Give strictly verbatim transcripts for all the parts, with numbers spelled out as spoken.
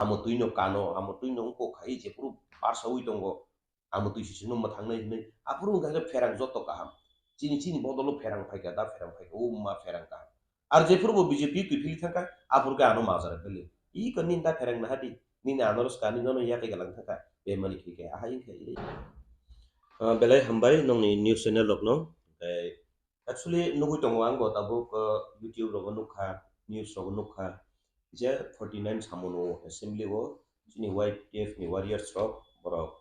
Amo twi no kano, amo twi no wngkok khai, jephuru barsawi tongo, amo twi sisino mwthangnai hinwi. Aphuru wngkha khe pherang joto kaham. Chini, chini bodolo pherang phaikha, da pherang phaikha, o wngma pherang kaham. Ar jephuru bo B J P kiphilwi thangkha, aphuru khe ano majra bele. Iko nini da pherang naha di, nini ano rwska, nini nono yakhe galang thangkha, bemani khe khe, ahai wngkha iri. Ah, belai hambai nongni news channel rokno. Tei actually nugwi tongo ang bo tabuk, ah, YouTube rogo nukha, news rogo nukha, je forty nine samono assembly o chini Y T F ni warriors rok borok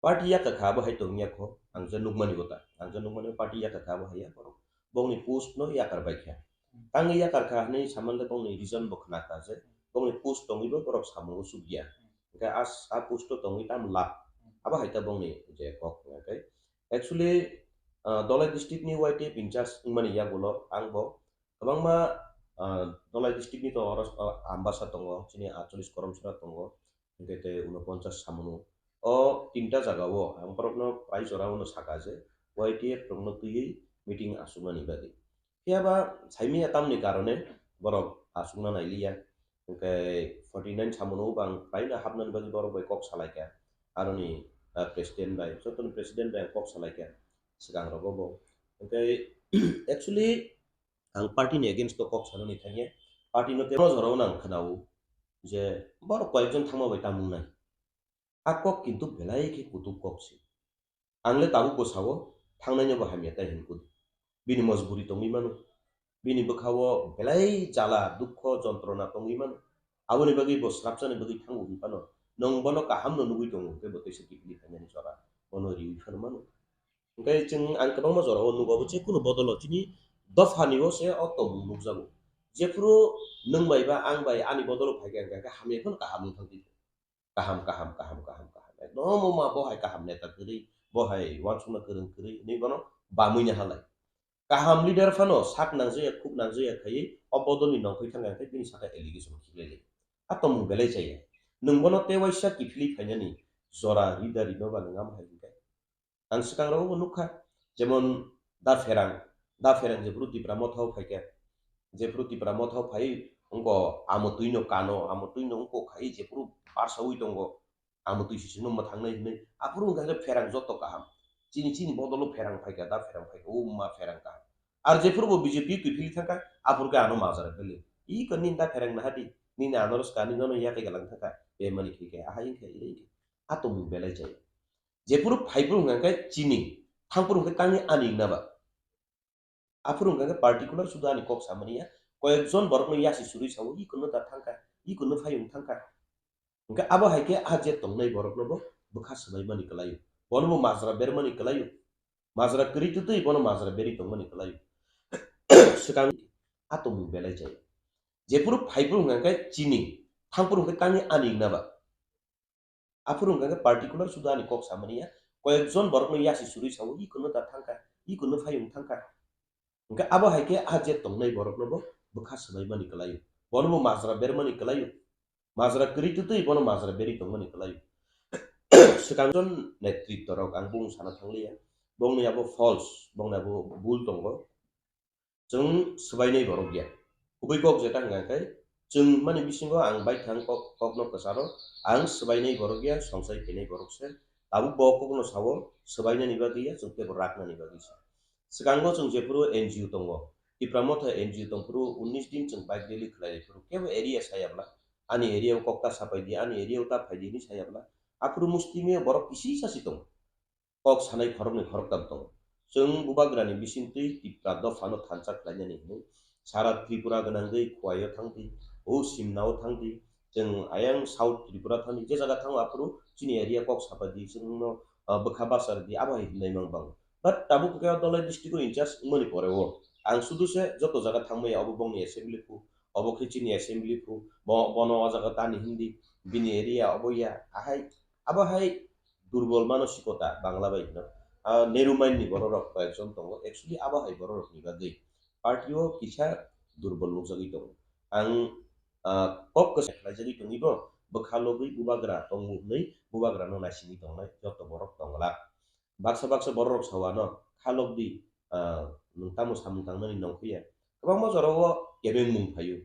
party yakar kha abo hai tongya kho, ang je nukmani bo ta, ang je nukmani party yakar kha abo hai ya borok bongni post no yakar bai kha. Tangwi yakar kha hinwi saman le bongni reason bo khna kha je bongni post tongwi bo borok samungo sukya. Hwnkhe as-, a post o tongwi tamo lab? Abo hai ta bongni je kok hwnkhe. Actually, ah, Dholai district ni Y T F in charge wngmani yagulo ang bo kwbangma, ah, Dholai district ni to oro, ah, Ambasa tongo, chini atchollish Koromsora tongo, hwnkhe tei unoponchas samono. O tinta jaga o ang borokno prai jora o no saka je Y T F rokno twiwi meeting asuknani bagwi. Phiya ba saimanya tamni karone borok asukna nailiya. Hwnkhe forty nine samono bo ang prai no hapnani bagwi borok bai kok salaikha. Aroni, ah, president bai, jotoni president bai ang kok salaikha swkang rogo bo. Hwnkhe actually ang party ni against o kok sanani thangya. Party no tei o jora o no ang khwnao je borok koyekjon thangma bai tamung nai. A kok kintu belai khe kutuk kok se. Ang le tabuk bo sao, thangnai no bo hamya tai hwn kudi. Bini mojburi tongwi mano. Bini bwkha o belai jala, dukho, jontrona tongwi mano. Aboni bagwi bo swrapsani bagwi thango hwn phano, nwng bono kaham no nugwi tongo hwnkhe bo teisa kiphilwi phainani jora bono riwi phano mano. Hwnkhe chwng ang kwbangma jora o nugo, bo je kunu bodol o chini dopha ni o se o tongmung nukjago. Jephuru nwng bai ba ang bai ani bodol o phai kha hwnkhe hamya phano kaham wng thang di. Kaham, kaham, kaham, kaham, kaham. Ekdom o ma bo hai kaham neta kwrwi, bo hai uansukna kwrwng kwrwi hinwi bono bamwi na halai. Kaham leader phano sak nangjaya, khuk nangjaya khaiwi o bodolni nongkhoi thangkha hwnkhe bini saka allegation khiklai lai. A tongmung belai chaya. Nwng bono tei waisa kiphilwi phainani jora rida rino ba nwng amo hai hwnkhe. Ang swkang rogo bo nukha, jemon da pherang, da pherang jephuru Tipra Motha o phaikha, jephuru Tipra Motha o phai wngkha amo twi no kano, amo twi no wngkha khai jephuru barsawi tongo, amo twi sisino mwthangnai hinwi, aphuru wngkha khe pherang joto kaham. Chini, chini bodolo pherang phaikha, da pherang phaikha, o wngma pherang kaham. Ar jephuru bo B J P kiphilwi thangkha, aphuru khe ano majra bele. Iko nini da pherang naha di, nini ano rwska, nini nono yakhe galang thangkha, bemani khe khe, ahai wngkha, iri wngkha. A tongmung belai chaya. Jephuru phaiphuru hwnkha khe chini, thangphuru hwnkhe tangwi ani wngna ba. Aphuru hwnkha khe particular sudu ani kok samani ya, koyekjon borokno yasi surwi sao, "Ikono da thangkha, ikono phayung thangkha." Hwnkhe abo hai khe a je tongnai borokno bo bwkha swbaimani kwlaio, bono bo majra bermani kwlaio, majra kwrwi twtwi bono majra berwi tongmani kwlaio. Swkang a tongmung belai chaya. Jephuru phaiphuru hwnkha khe chini, thangphuru hwnkhe tangwi ani wngna ba. Aphuru hwnkha khe particular sudu ani kok samani ya, koyekjon borokno yasi surwi sao, "Ikono da thangkha, ikono phayung thangkha." Hwnkhe abo hai khe a je tongnai borokno bo bwkha swbaimani kwlaio, bono bo majra bermani kwlaio, majra kwrwi twtwi bono majra berwi tongmani kwlaio. Swkang jon netritto rok ang bung sana thangliya, bongni abo false, bongni abo bul tongo. Chwng swbainai borok ya. Kubui kok jeta hwnkha khe, chwng mani bisingo ang baithang kok, kokno kwcharo, ang swbainai borok ya, songsai phinai borok se. Tabuk bo kokno sao, swbainani bagwi ya, chwng teibo raknani bagwi se. Swkango chwng jephuru N G O tongo, Tipra Motha N G O tongphuru unnish din chwng bike rally khlai phuru kebo area saya bla, ani area o kok ta sapai di, ani area o ta phai di hinwi saya bla, aphuru mustimi borok kisi sasi tongo. Kok sanai khoroknwi khoroktam tongo. Chwng bubagrani bisingtwi Tipra dophano thansa khlainani hwnwi sara Tripura gwnangwi Khowai-o thangdi, o Simna-o thangdi, chwng ayang South Tripura thangdi, je jaga thango aphuru chini area kok sapai di, chwngno, ah, bwkha bachar di, abo hai hwnwi mang bango. But tabuk khe o Dholai district-o in charge wngmani pore o ang sudu se joto jaga thangmaya, obo bongni assembly phu, obo khe chini assembly phu, bo-, bono o jaga tani hindi, bini area obo ya, ahai, abo hai durbol manosikota Bangla bai hino. Ah, Nehru mind ni borok rok koyekjon tongo. Actually, abo hai borok rok ni bagwi party o kisa durbol nukjagwi tongo. Ang, ah, kok kwsa khlaijagwi tongwi bo bwkha logwi bubagra tongo hwnwi bubagra no naisingwi tongnai joto borok tongla. Baksa baksa borok rok sawano khalok di, ah, nwng tamo samung tangnani nongkhuya. Kwbangma jora o kebeng mung phaio.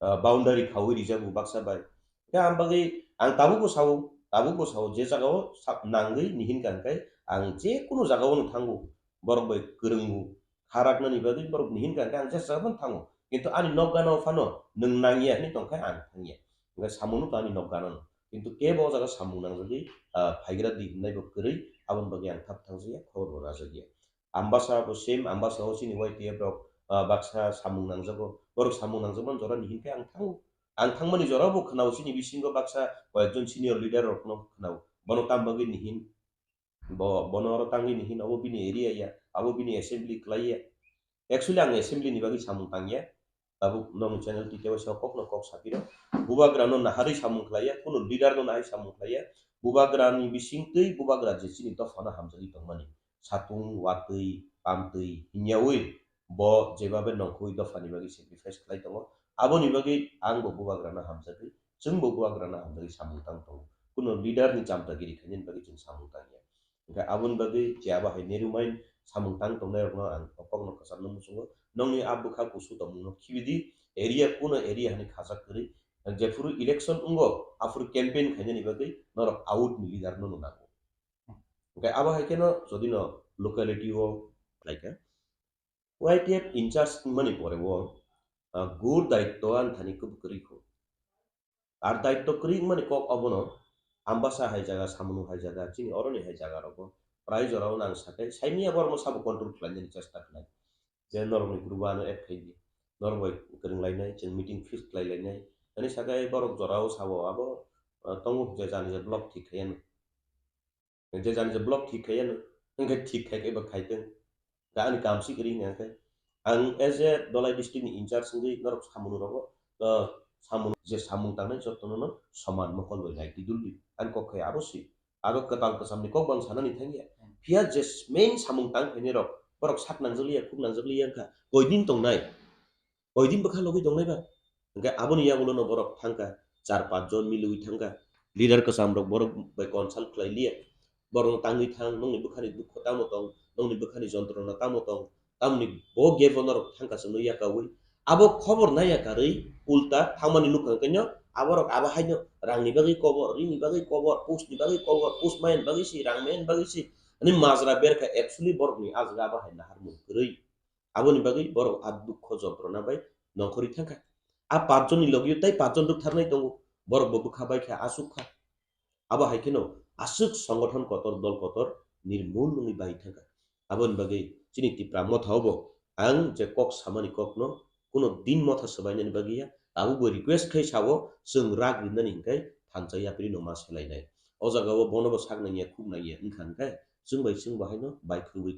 Ah, boundary khaui rijak bo baksa bai. Khe ang bagwi, ang tabukbo sao, tabukbo sao, je jagao sa-, nangwi nihinkha hwnkhe ang je kunu jagao no thango, borok bai kwrwngbo, kha raknani bagwi borok nihinkha hwnkhe ang je jagao no thango. Kintu ani nok gana o phano nwng nangya hinwi tongkhe ang thangya. Hwnkhe samung no to ani nok gana no. Kintu kebo o jaga samung nangjagwi, ah, phaigra di hwnnai bo kwrwi, aboni bagwi ang thap thangjakya, khobor bo rwjakya. Ambasa bo same, Ambasa o chini Y T F rok, ah, baksa samung nangjago. Borok samung nangjakmani jora ni hinkhe ang thango. Ang thangmani jora bo khwnao, chini bisingo baksa koyekjon senior leader rokno khwnao. Bono tam bagwi ni hin, bo, bono oro tangwi ni hin, obo bini area ya, abo bini assembly klai ya. Actually, ang assembly ni bagwi samung tangya. Tabuk nokni channel twi teibo sa kokno kok sapiro. Bubagrano naharwi samung khlaiya, kunu leader no naharwi samung khlaiya. Bubagrani bisingtwi bubagra je chini dophano hamjagwi tongmani. Satung, watwi, pamtwi, hinyawi bo jebabe nongkhorwi dophani bagwi sacrifice khlai tongo. Aboni bagwi angbo bubagrano hamjagwi, chwngbo bubagrano hamjagwi samung tang tongo. Kunu leader ni chamtagiri khainani bagwi chwng samung tangya. Hwnkhe aboni bagwi je abo hai Neru Mine samung tang tongnai rokno ang o kokno kwcharno muchungo. Nokni a bwkha kusu tongmungno khibi di, area kuno area hani khajak kwrwi. Jephuru election wngo, aphuru campaign khainani bagwi norok out ni leader no nango. Hwnkhe abo hai kheno jodi no locality o khlaikha, Y T F in charge wngmani pore o, ah, gur daitto ani thani kwbwi kwrwi kho. Ar daitto kwrwi wngmani kok obono, Ambasa hai jaga, Samung hai jaga, chini oroni hai jaga rogo prai jorao nang sakai, saimanya borokno sabo control khlainani chesta khlai. Je norokni group ano add khai di, norok bai kwrwng lainai, chwng meeting fix khlai lainai. Ani sakai borok jorao sabo abo, ah, tongo je jani je block thik khai ano. Je jani je block thik khai ano, hwnkhe thik khai khe bo khai tong. Da ani kam si kwrwi hwnkhe ang as a Dholai district ni in charge wngwi norok samung rogo, ah, samung je samung tangnai jotono no soman mokol bai nai twi duldi. Ani kok khai abo si. Abo kwtal kwcham ni kok bang sanani thangya. Hmm. Phiya je main samung tang khainai rok, borok sak nangjak liya, khuk nangjak liya wngkha. Koi din tongnai? Koi din bwkha logwi tongnai ba? Hwnkhe aboni yagulo no borok thangkha, char panch jon milwi thangkha. Leader kwcham rok borok bai consult khlai liya. Borok no tangwi thang, nokni bwkhani dukho tamo tong, nokni bwkhani jontrona tamo tong, tamoni bo gap o norok thangkha chwngno yakaui. Abo khobor naiya karwi ulta thangmani nukha hwnkhe no aborok abo haino rangni bagwi kobor, rini bagwi kobor, post ni bagwi kobor, post maiya bagwi si, rang maiya bagwi si. Ani majra berkha actually borokni ah jaga abo hai naharmung kwrwi. Aboni bagwi borok a dukho jontrona bai nongkhorwi thangkha. A panch jonni logio tai panch jon rwktharnai tongo. Borok bo bwkha bai kha, aswk kha. Abo hai kheno aswk songothon kotor, dol kotor nirmul wngwi bai thangkha. Aboni bagwi chini Tipra Motha o bo ang je kok samani kokno kuno din motha swbainani bagwi ya, tabukbo request khai sao, chwng rak rinani hinkhe thansa yapri no ma selainai. O jaga o bono bo sak nangya, khuk nangya wngkha hinkhe chwng bai chwng bo haino bai khwrwngwi.